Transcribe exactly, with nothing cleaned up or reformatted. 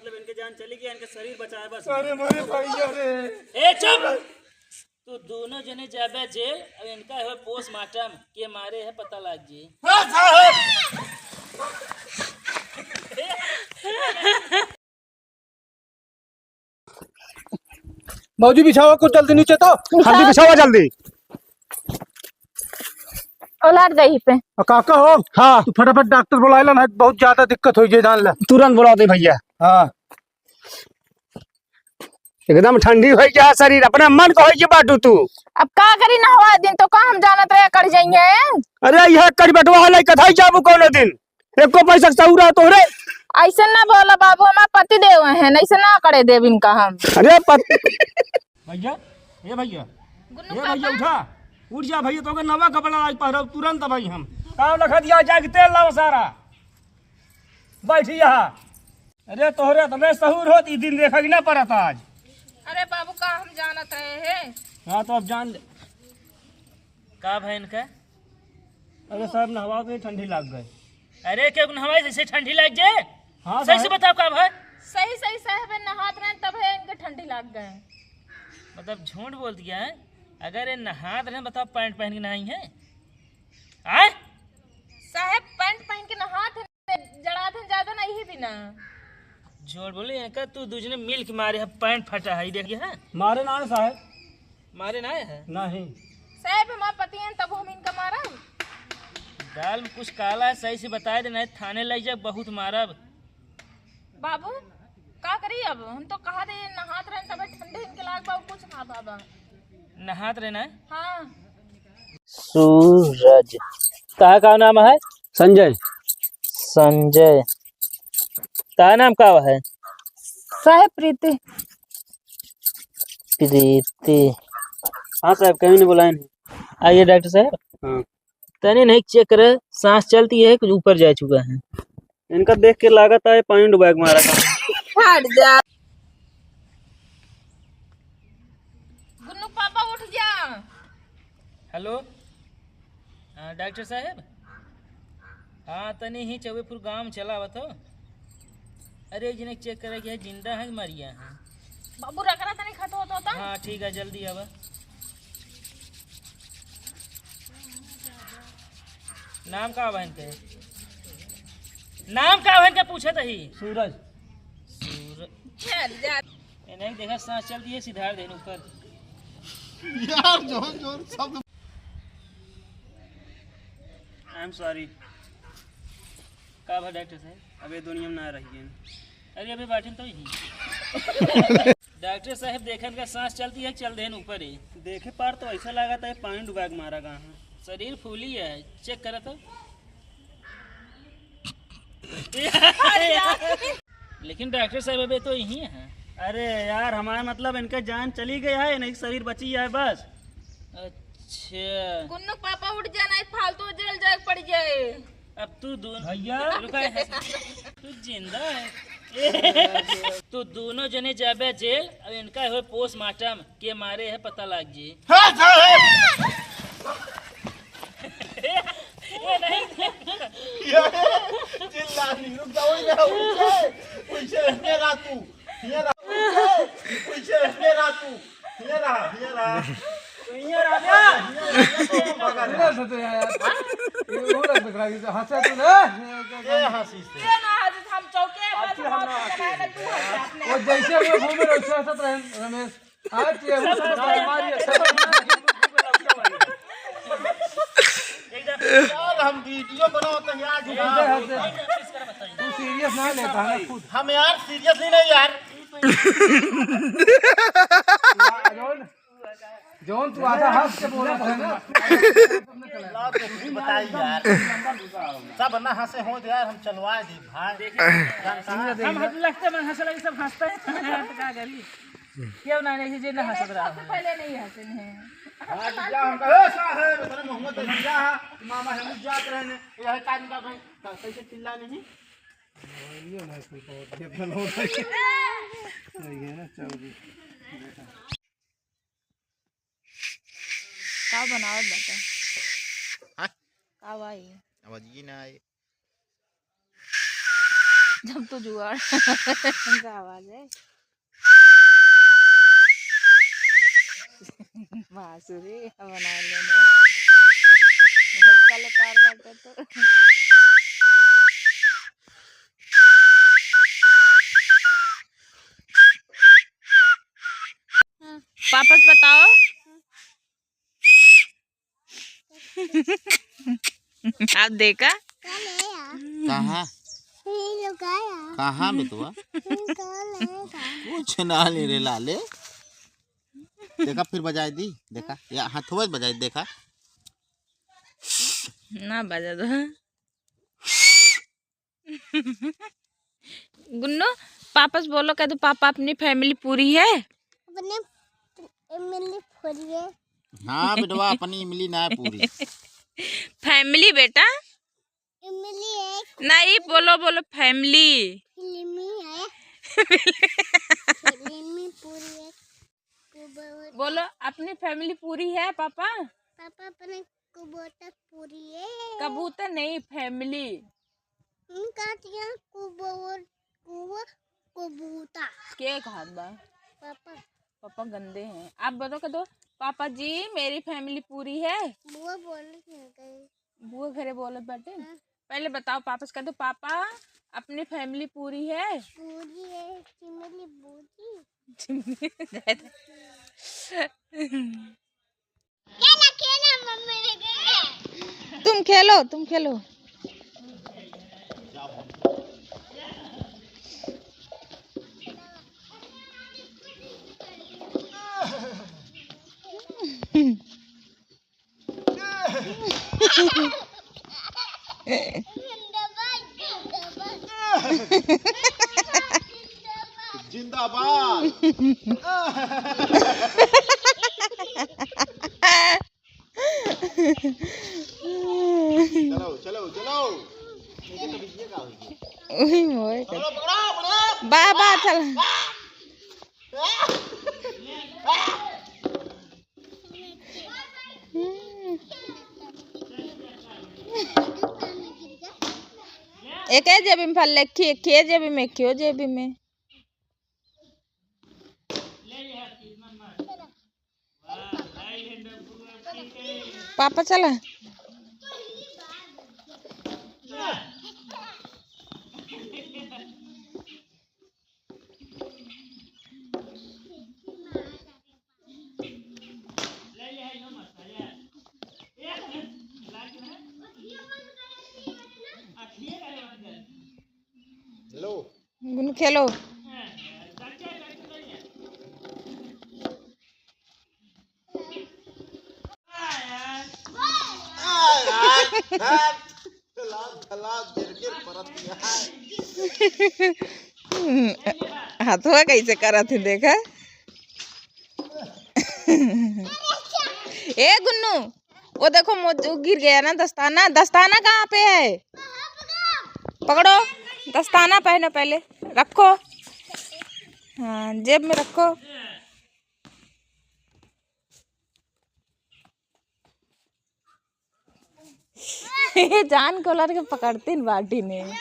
मतलब इनके जान चली गई, इनके शरीर बचाए बस। अरे मोरे भैया रे। ए चुप। तू दोनों जने जाबे जेल, अब इनका है पोस्टमार्टम, के मारे है पता लाग जी। हाँ साहब। भौजी बिछावा कुछ जल्दी नीचे तो। जल्दी बिछावा जल्दी। उलाट दे ही पे। आ, काका हो? हाँ। तू फटाफट डॉक्टर बुलाए ला ना, बहुत ज्यादा दिक्कत हो गई जान ला। तुरंत बुला दे भैया। हाँ। एकदम ठंडी हो गया शरीर, अपना मन को हो गया बाटू तू। अब का करी, नहवा दिन तो का हम जानत रहे कट जाइए। अरे यह कट बटवा है, कथाई जाबू कोनो दिन। एको पैसा के सौरा तोहरे। ऐसे ना बोला बाबू, हमार पति देव हैं, ऐसे ना करे देव इनका हम। अरे पति। भैया, ए भैया, गुन्नू ए भैया पापा। उठा, उठ जा भैया, तोके नवा कपड़ा लाई पहराउ तुरंत भाई हम। काम रखा दिया, जाके तेल लाओ सारा। बैठी यहाँ। अरे तोहरे तबे सहूर होत, ई दिन देखा कि ना पड़त आज। अरे बाबू का हम जानत रहे हैं। हाँ तो अब जान ले। का भय इनका? अरे साहब, नहवा के ठंडी लाग गए। अरे, क्यों नहवाए जैसे ठंडी लाग जाए? हाँ, सही से साहब। बताओ, का भय? सही, सही साहब, नहात रहे तब है इनके ठंडी लाग गए। मतलब, झूठ बोल दिया है। अगर ये नहात रहे, बताओ, पैंट पहन के नहाई है? आय? साहब, पैंट पहन के नहात है, जड़ात है ज्यादा नहीं है बिना। झूठ बोले, इनका तू दूजने मिल के मारे है, पैंट फटा है, ये देखिए, है? मारे ना साहब। मारे ना है? नहीं। साहब, हमार पति हैं, तब हम इनका मारब? दाल में कुछ काला है, सही से बताए दे, नहीं थाने लग जाए, बहुत मारब। बाबू, का करी अब? हम तो कहा दे, नहात रहन, तबे ठंडे इनके लाग बा, कुछ ना बाबा। नहात रहना है? हाँ। सूरज। का, का नाम है? संजय। संजय। का नाम का है? साहब प्रीति। प्रीति। हाँ साहब, कहीं नहीं बुलाए नहीं। आइए डॉक्टर साहब। हाँ। तनी नहीं चेक करे, सांस चलती है, कुछ ऊपर जा चुका है। इनका देख के लागत है पानी डुबा के मारा था। हट जा। गुन्नू पापा उठ जा। हेलो, हाँ, डॉक्टर साहब। हाँ, तनी ही चौबेपुर गाँव में चला आवत हो। अरे, एक जने के चेक करे के है, जिंदा है कि मरिया है? बाबू, रगड़ा तनी खट होत होता। हाँ, ठीक है, जल्दी आवा। नाम का बहन के? नाम का बहन के पूछत ही? सूरज। सूरज। चल जा। ए, नहीं देखा, सांस चलती है, सिधार देन ऊपर। यार, जोर, जोर, शब्द। I am sorry। का भा डॉक्टर साहब? अब ये दुनिया में ना रहिए। अरे, अबे बाटिन तो ही। डॉक्टर साहब, देखन का सांस चलती है, चल देन ऊपर ही। देखे पार तो ऐसा लागत है, पानी डुबा के मारा गा है। शरीर फूली है, चेक करा तो। लेकिन डॉक्टर साहब अबे तो यही है। अरे यार, हमारा मतलब इनका जान चली गई है, नहीं शरीर बची है बस। अच्छा। गुन्नू पापा उठ जाना है, फालतू जल जाए पड़ जाए। अब तू दोनों भैया। रुका है। तू जिंदा है। तू दोनों जने जाबे जेल, अब इनका हो पोस्टमार्टम। के मारे है पता लाग जी। हाँ, साहब। ये नहीं। ये चिल्ला नहीं, रुक जा, वही रहा, पीछे, पीछे हटने रहा तू। ये रहा, पीछे, पीछे हटने रहा तू। ये रहा, ये रहा। ये रहा, ये रहा, ये रहा, ये रहा। ये रहा, ये रहा, ये रहा। ये हंसे तू ना। ये हंसी से। ये ना हंसी, हम चौके पर से मौत के बनाए ना, तू हंस जा अपने। वो जैसे वो घूमे, वैसे हंसत रहे, रमेश। आज ये हंसत रहे, हमारी अच्छा। यार, हम वीडियो बनावत हैं यार। तू सीरियस ना लेता है ना खुद। हम यार सीरियस नहीं, नहीं यार। जौन तू आधा हंस के बोलत है ना। बताई यार, सब ना हंसे हो यार, हम चलवा दे भाई। हम हंस लगते मन हंसे लगे, सब हंसते हैं, तो का करी? क्यों ना नहीं, जे ना हंसत रहा। सबसे पहले नहीं हंसे हैं। आज जा हम कहे साहब, तेरे मोहम्मद अली जा, मामा हम जात रहे ने, यह काज का भाई, कैसे चिल्ला नहीं? ये ना कोई बहुत ये बनो भाई। ये ना चल। का बनावत बाटे? हाँ? का भाई? आवाज ही ना आए। जब तो जुगाड़ का आवाज है। बांसुरी बना लेने। बहुत कलाकार बाटे तो। वापस बताओ। आप देखा? कहाँ? कहाँ बेटवा? कुछ ना ले रे लाले। देखा, फिर बजाई दी। देखा, या हथवा बजाई, देखा। ना बजा दो। गुन्नू, पापा से बोलो, कह दो, "पापा, अपनी family पूरी है?" अपनी family पूरी है। हाँ बेटवा, अपनी इमली ना है पूरी। Family बेटा। इमली है। नहीं, बोलो, बोलो, family। फिल्मी है। फिल्मी पूरी है। कुबोता। बोलो, अपनी family पूरी है, पापा? पापा, अपने कुबोता पूरी है। कबूतर नहीं, family। हम कहते हैं कुबोर-, कुबो-, कुबूता। के कहत बा? पापा। पापा गंदे हैं। आप बताओ, कह दो, "पापा जी, मेरी family पूरी है।" बुआ बोल रही है कहीं। बुआ घरे बोलत बाटे। हाँ। पहले बताओ, पापा से कह दो, "पापा, अपनी family पूरी है?" पूरी है, चिमली बूटी। चिमली, जाए दे। खेला, खेला, मम्मी ने कहा। तुम खेलो, तुम खेलो। जिंदाबाद। चलो, चलो, चलो। ओही मोए कर। पकड़ो, पकड़ो, पकड़ो। बा, बा, चल। हम्म। एके जेबी में फल लेखी, एके जेबी में, क्यों जेबी में? पापा चला। हेलो। गुन खेलो। हथवा कैसे करत है, देखा। ए गुन्नू, वो देखो, मो-, वो गिर गया ना दस्ताना। दस्ताना कहाँ पे है? पकड़ो, दस्ताना पहनो पहले, रखो। हाँ, जेब में रखो। जान को लड़ के पकड़ती न बाटी ने।